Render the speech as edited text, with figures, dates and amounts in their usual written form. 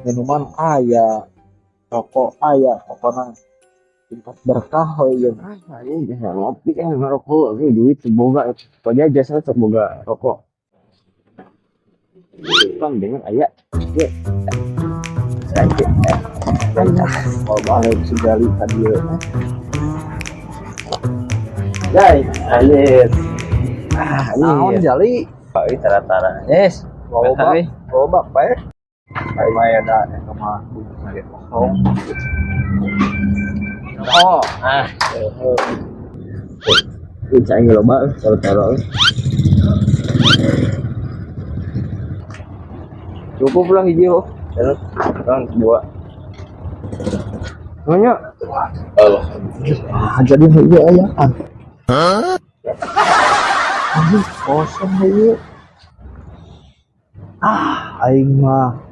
Minuman aya, rokok aya, pokona tingkat berkah we ieu. Ah, anjing bisa ngopi kan ngerokok, ini duit boga, pokoknya jasa sok boga rokok. Bang, dengan aya. Ya. Sakit. Mau balik si Gali ka dieu. Jai, anjir. Ah, Naon anjir. Jali? Oh, ini tara-tara. Yes. Loba, Tapi loba bae. Aing mah da eta mah bungkus ge kosong. Oh, ah. Ini cai loba tara-tara. Cukup lah hijau. Terus, kan dua. Nanya. Ah, jadi ieu ayaan. Aduh, kosong ieu. Ah, aing mah.